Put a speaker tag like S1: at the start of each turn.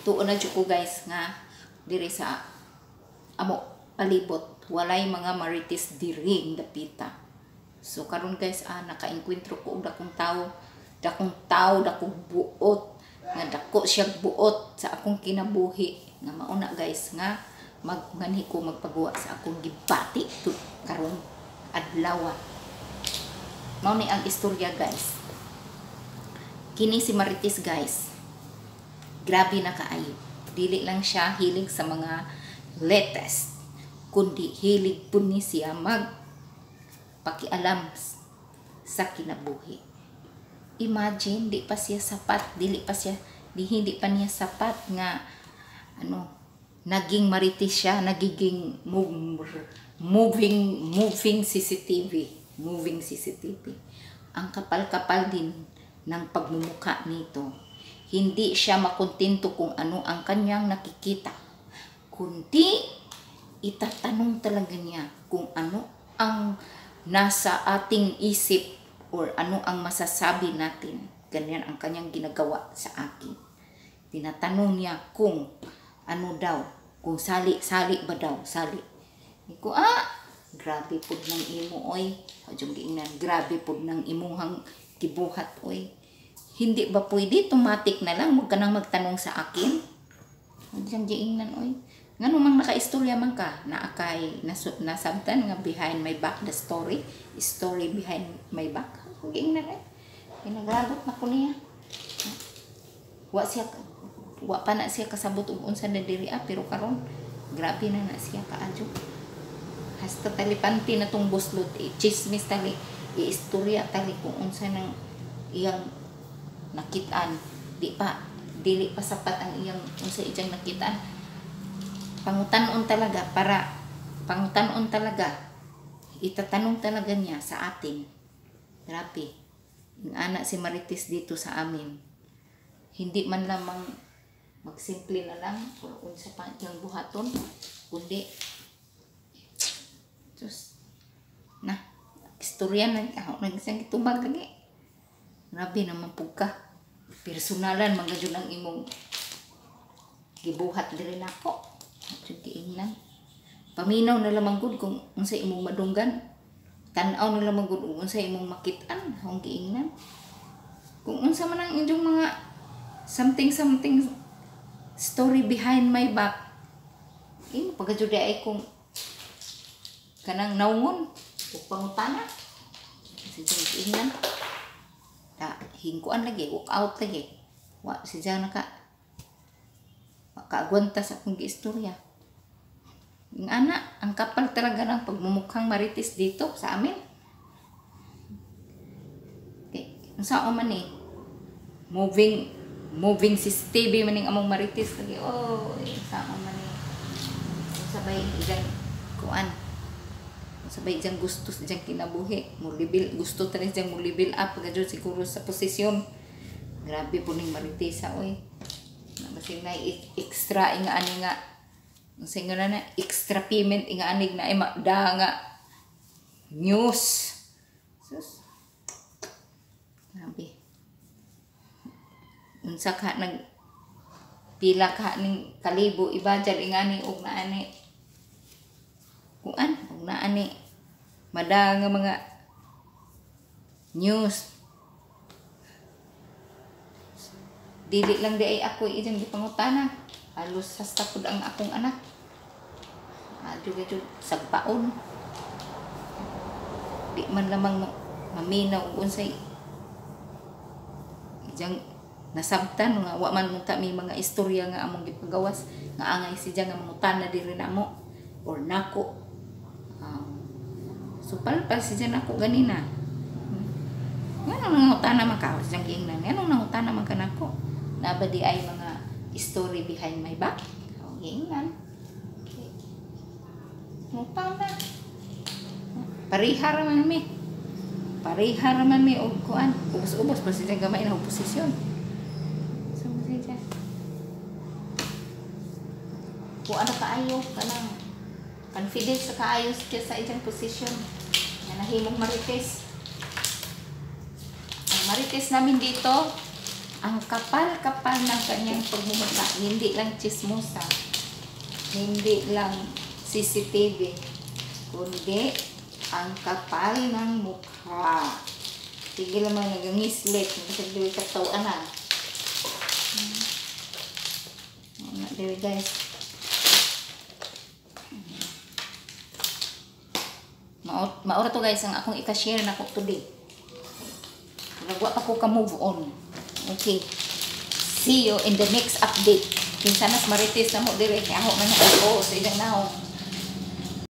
S1: Tuon na jud ko, guys, nga diri sa amo palibot walay mga marites diri dapita. So karon, guys, nakaengkwentro ko og dakong tao, dakong tao, dakong buot, nga dako siya buot sa akong kinabuhi nga mauna, guys, nga magnganhi ko magpagawa sa akong gibati karon adlaw. Mao ni ang istorya, guys. Kini si Marites, guys, grabe na kaayo. Dili lang siya hilig sa mga latest, kundi hilig pud ni siya mag pakialam sa kinabuhi. Imagine, di pa siya sapat, dili pa siya, di hindi pa niya sapat nga ano, naging marites siya, nagiging moving CCTV, moving CCTV. Ang kapal-kapal din ng pagmumukha nito. Hindi siya makontento kung ano ang kanyang nakikita, kundi itatanong talaga niya kung ano ang nasa ating isip or ano ang masasabi natin. Ganyan ang kanyang ginagawa sa akin. Tinatanong niya kung ano daw, kung sali-sali ba daw, sali. Ko, grabe pud ng imo, oy. Adyong giingnan, grabe pud ng imuhang gibuhat, oy. Hindi ba pwede automatic na lang, wag ka nang magtanong sa akin? Adyong giingnan, oy. Ngano mang nakaistorya man ka, naa kay nasabtan nga behind my back the story, story behind my back. Giingnan ay. Pinaglagot na ko niya. Wa pa na siya kasabot og unsa na diri pero karon grabe na na siya kaadyo. Hasta talipanti na tong buslot, eh, chismis tali, iistorya tali kung unsa nang iyang nakitaan. Di pa dili pa sapat ang iyang unsa iyang nakitaan. Pangutan-on talaga para pangutan-on talaga. Itatanong talaga niya sa atin. Grabe. Yung anak si Marites dito sa amin. Hindi man lamang magsimple na lang or unsa pa iyang buhaton, kundi Diyos, na istorya na ako nang isang gitubag lagi. Grabe naman pug ka. Personalan man gyud ang imong gibuhat diri nako. Jud giingnan. Paminaw na lamang gud kung unsa imong madunggan. Tan-aw na lamang gud kung unsa imong makit-an, akong giingnan. Kung unsa man ang inyong mga something something story behind my back. Imo pagka jud ay kung kanang naungon ug pangutana. Sige, giingnan. Ta hingkuan lagi, walk out lagi. Wa siya naka makaagwanta sa akong giistorya. Yung ana, ang kapal talaga ng pagmumukhang marites dito sa amin. Okay. Unsa man eh, moving CCTV maning among marites lagi. Oh, unsa man eh. Sabay iyang kuan. Sabay iyang gusto sa iyang kinabuhi. Mo level, gusto talaga siyang mo level up pagka siguro sa posisyon. Grabe po ning maritesa, oy. Basig na extra inga ani nga unsa nga na extra payment inga anig na ay da nga news. Sus. Grabe. Unsa ka nag pila ka ning kalibo ibadjal ingani og naani kuan og naani mada nga mga news. Dili lang di ay ako iyang gipangutana. Halos hasta pud ang akong anak. Adyo gyud sagpaon. Di man lamang maminaw og unsay iyang nasabtan nga wa man unta may mga istorya nga among gipagawas nga angay siya nga mangutana diri namo or nako. So palpal siya nako ganina. Nganong nangutana man ka? Siyang giingnan. Nganong nangutana man ka nako? Naba di ay mga story behind my back? O, giingnan. Okay. Ngutana. Pareha ra man mi. Pareha ra man mi og kuan. Ubos-ubos pa siya gamay na posisyon. So, siya. Kung ano kaayo, kanang confidence sa kaayo siya sa iyang posisyon. Nga nahimong marites. Ang marites namin dito, Ang kapal-kapal ng kanyang pagmumukha. Hindi lang chismosa. Hindi lang CCTV. Kundi ang kapal ng mukha. Sige lang mga nagangislit. Bisag dili ka tawa na. Ano dili, guys. Mao mao ra to, guys, ang akong ika-share nako today. Murag pa ko ka move on. Okay. See you in the next update. Kinsa nas marites na mo dire kay ako man ako sa ilang naong.